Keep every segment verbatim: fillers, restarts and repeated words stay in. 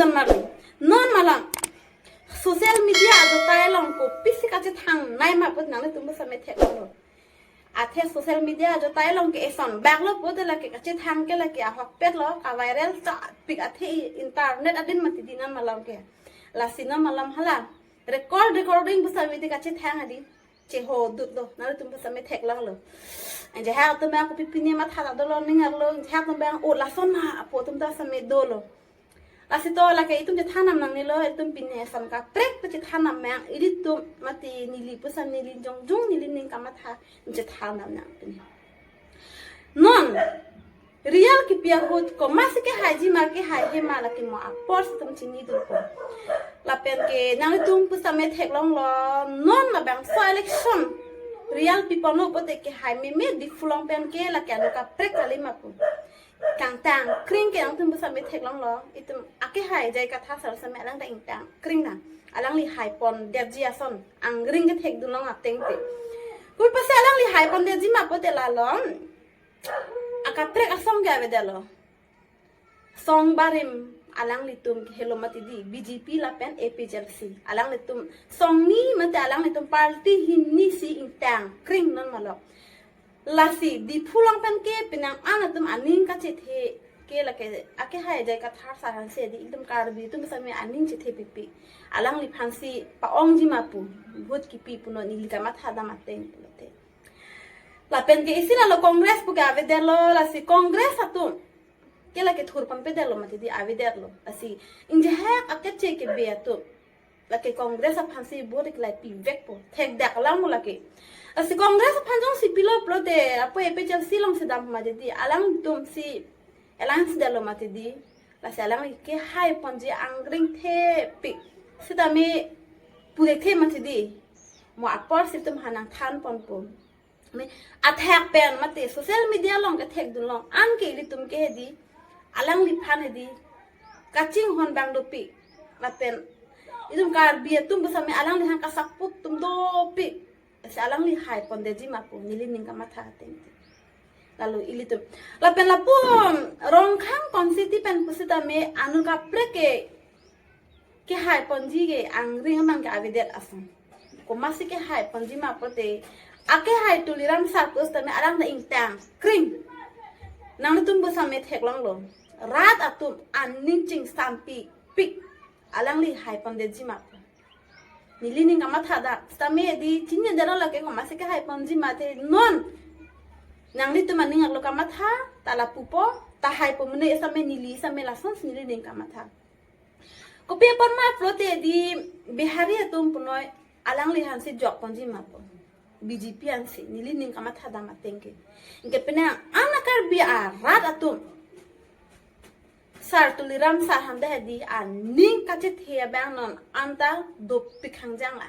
Malam, non malam social media ajotai along kopisi kachethang nai ma put nanglitum pusitame theklonglo. Athe social media ajotai along ke eson baklo pute lake kachethang ke lake ahokpetlo, ka-viral chapik athe internet adin mati di non malam ke. Lasi non malam hala record recording pusitame di kachethang adi cheho dut do, nanglitum pusitame theklonglo. Anjahak atum bang kopi pine matha ta dolo ning arlo, anjahak atum bang o lason ma apo atum ta same dolo. Lasi to lake itum chethan nam nangnelo, itum pine eson kaprek pu chethan nam nang, ilitum mati neli pusitame neli jongjong neli ning kamatha chethan nam nang pine. Non real kipi ahut komatsi kehaiji ma kehaihe ma lake mo apor si itum chini dun ko. Lapen ke nanglitum pusitame theklonglo, non labangso election real pipono pute kehai meme Diphu along pen ke lake ano kaprek kali ma pu. Kangtang kring ke nanglitum pusitame theklonglo, itum akehai J I Kathar sir same alang ta ingtang kring na. Alangli haipondetji ason angring kethek dunlong ateng te. Kopipasi alangli haipondetji ma pute lalo, akaprek asong ke avedetlo. Song barim alanglitum kehelo mati di, B J P lapen A P H L C. Alanglitum song ni mate alanglitum party hini si ingtang kring non malam. Lasi Diphu along pen ke penang an atum aning kachethe ke lake akehai J I Kathar sir aphan si di itum Karbi atum pusitame aning chethe pipi. Alangliphan si pa-ongji ma pu, vote kipi punon neli kamatha dam ateng pulote. Lapen ke isi lalo Congress pu ke avedetlo, lasi Congress atum ke lake thurpon pedetlo mati di avedetlo. Lasi anjahak akeche kebe atum lake Congress aphan si vote kelai pivekpo, thekdak alam mo lake. Lasi Congress aphan jongsi pilo pulote apo A P H L C along si dam mati di, alangtum si alliance detlo mati di. Lasi alangli kehaiponji angring thepik sitame puthekthe mati di. Mo apor si itum aphan nangthanponpo. Me athak pen mate social media along kethek dunlong an ke ilitum ke hedi, alangliphan hedi kachinghon abang dopik. Lapen itum Karbi atum pusitame alangliphan ka-support atum dopik. Lasi alangli haipondetji ma pu neli ning kamatha ateng te. Lalo ilitum. Lapen lapu Rongkhang constituency pen pusitame ano kaprek ke kehaiponji ke angring abang ke avedet ason. Komatsi kehaiponji ma pute, akehai Tuliram sir pusitame alang ta ingtang kring. Nanglitum pusitame theklonglo, rat atum aning chingsampipik, alangli haipondetji ma pu. Neli ning kamatha dam sitame di chinidetlo lake komatsi kehaiponji ma te non. Nanglitum aning arlo kamatha ta lapupo, ta haipo mene sitame neli sitame lason si neli ning kamatha. Kopi apot ma pulote di Bihari atum punoi alangliphan si jokponji ma pu. B J P ansi neli ning kamatha dam ateng ke. Anke penang an a-Karbi arat atum sir Tuliram sir aphan ta hedi aning kachethe abang non anta dopik hangjang la.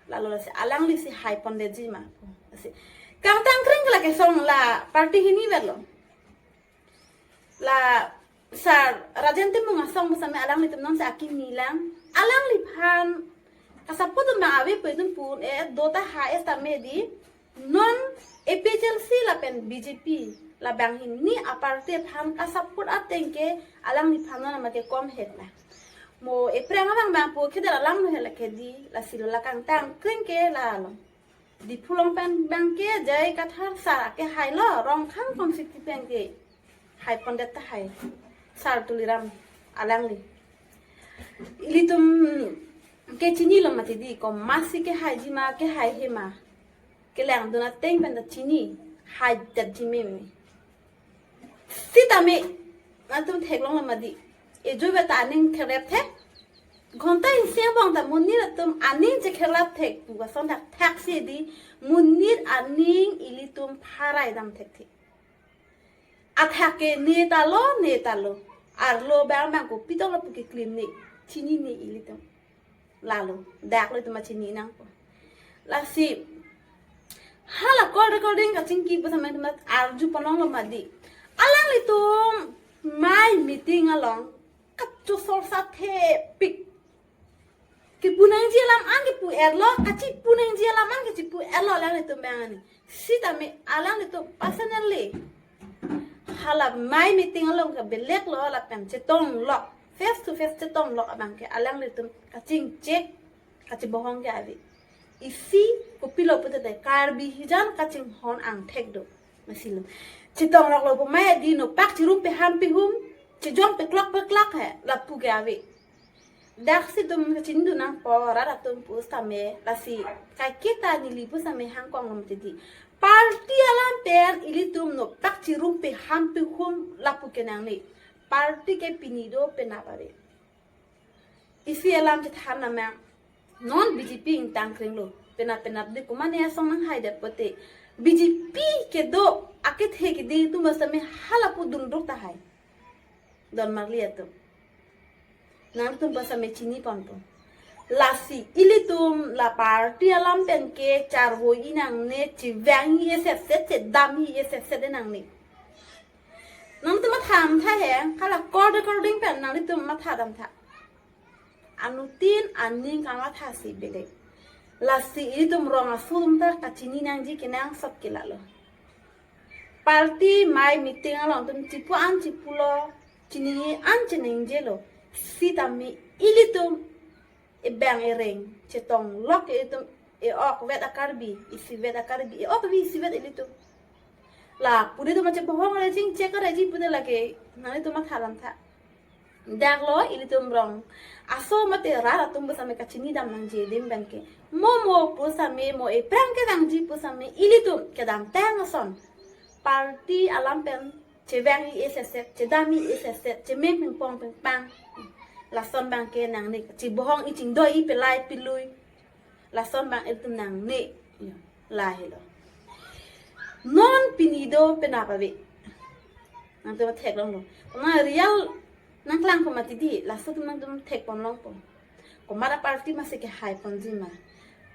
Lalo lasi alangli si haipondetji ma pu. Lasi kangtang kring ke lake song la party hini vetlo. La sir Rajen Timung asong pusitame alanglitum non si akimi lang. Alangliphan ka-support abang ave pu itum pu-un-e do tahai sitame di non A P H L C lapen B J P labang hini a-party aphan ka-support ateng ke alangliphan non ama ke kom het na. Mo ephrang abang bang pu khedar alam lo he lake di, lasi lo la kangtang kring ke lalo. Diphu along pen bang ke J I Kathar sir ke hailo, Rongkhang constituency pen ke haipondet tahai sir Tuliram alangli. Ilitum ke chinilo mati di, komatsi kehaiji ma kehaihe ma. Kelang dun ateng pen ta chini, haidetji meme. Sitame nanglitum theklonglo mati di. Ejo beta aning kherep thek. Ghonta isi angbong ta monit atum aning chekherap thek pu ason thakthak si di, monit aning ilitum pharai dam thekthe. Athak ke neta lo, neta lo. Arlo bang bang kopi tong lo pu keklim ne, chinine ilitum. Lalo, dak lo itum ma chini nangpo. Lasi hala call recording kachingki pu samai itum arju ponlonglo mati di. Alanglitum mai meeting along kachosorsa thepik. Kipu nangji alam an kipu-etlo, kachipu nangji alam an kachipu-etlo alanglitum bang ani. Sitame alanglitum personally hala mai meeting along ke belek lo lapen chetong lo. face to face chetong lok abang ke alanglitum kachingchek, kachebohong ke ave. Isi kopilo pute te Karbi hijan kachinghon angthek do. Masilo. Chetong lok lo pu mai di nopak chirum pe ham pe hum, chejong pe klok pe klak he, lapu ke ave. Daksi itum kachinidun nangpo rat atum pusitame, lasi kaiketa neli pusitame hangkong lo mati di. Party alam pen ilitum nopak chirum pe ham pe hum lapu ke nangne. Party ke pini do penap ave. Isi alam chethan namang. Non B J P ingtang kreng lo. Penap penap di kumane asong nanghai det pote. B J P kedo akethe kedi atum pusitame halapu dundruk tahai. Don marli atum. Nangtum pusitame chini ponpo. Lasi ilitum la party alam pen ke charvo-i nangne, chevang-i eset set, chedam-i eset set nangne. Nangtum matham tha he, hala court according pen nanglitum matha dam tha. Anuttin aning kamatha si bele. Lasi ilitum rong asur atum ta kachini nangji kenangsot ke lalo. Party mai meeting along atum chipu an chipulo, chini an chiningjelo. Sitame ilitum ebang ereng chetong lok ilitum e-ok vet a-Karbi, isivet a-Karbi, e-ok vi isivet ilitum. Lapu di atum chebohong rejing chek rejing pute lake, nanglitum matha dam tha. Dak lo ilitum rong aso mate rat atum pusitame kachini dam nangji adim pen ke. Mo mo pusitame mo ephrang ke nangji pusitame ilitum kedamtang ason. Party alam pen chevang-i eset set, chedam-i eset set, chemeng pingpong pingpang. Lason abang ke nangne, chebohong-i chingdoi-i pelai pelui. Lason abang ilitum nangne. Yo, lahelo. Non pini do penap ave. Nangtum thek longlo. Tama real nangklang ko mati di, laso atum nangtum thek pon longpo. Komat a-party masi kehai ponji ma.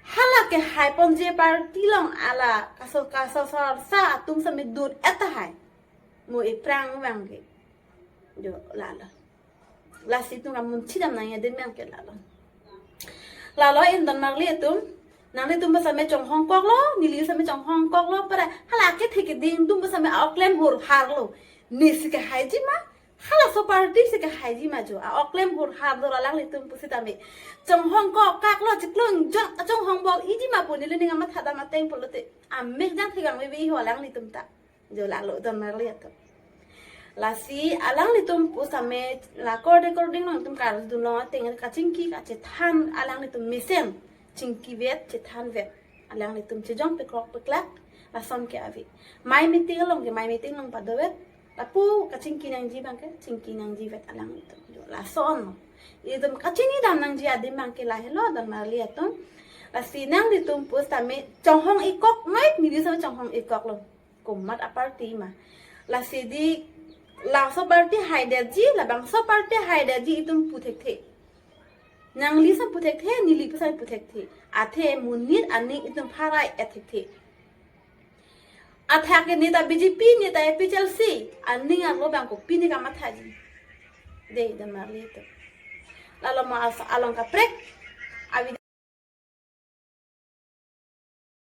Hala kehai ponji party along ala kaso kaso sor sa atum sami dur et tahai. Mo ephrang abang ke. Jo lalo. Lasi itum kamunchi dam nangji adim abang ke lalo. Lalo indon marli atum. Nanglitum pusitame chonghong kok lo, neli pusitame chonghong kok lo, para hala kethe kedi atum pusitame a-ok klem hur har lo. Ne si kehaiji ma, halaso party si kehaiji ma jo. A-ok klem hur har lo alanglitum pusitame. Chonghong kok kak lo, chiklung jon, chonghong bol-iji ma pu neli ning amatha dam ateng pulote. Amek jang thegang veve ho alanglitum ta. Jo lalo don marli atum. Lasi alanglitum pusitame la court according nangtum karjudun long ateng kachingki kachethan alanglitum mesen chingki vet chethan vet alanglitum chejong peklok peklak lason ke ave. Mai meeting along ke mai meeting along pado vet. Lapu kachingki nangji abang ke chingki nangji vet alanglitum. Jo lason lo. Itum kachini dam nangji adim abang ke lahelo don marli atum. Lasi nanglitum pusitame chonghong-i kok noi neli pusitame chonghong-i kok lo. Komat a-party ma. Lasi di laso party haidetji, labangso party haidetji itum pu thekthe. Nangli pusitame pu thekthe, neli pusitame pu thekthe. Athe monit aning itum pharai et thekthe. Athak ke neta B J P, neta A P H L C, aning arlo abang kopine kamathaji. Dei don marli atum. Lalo ma as along kaprek. Avi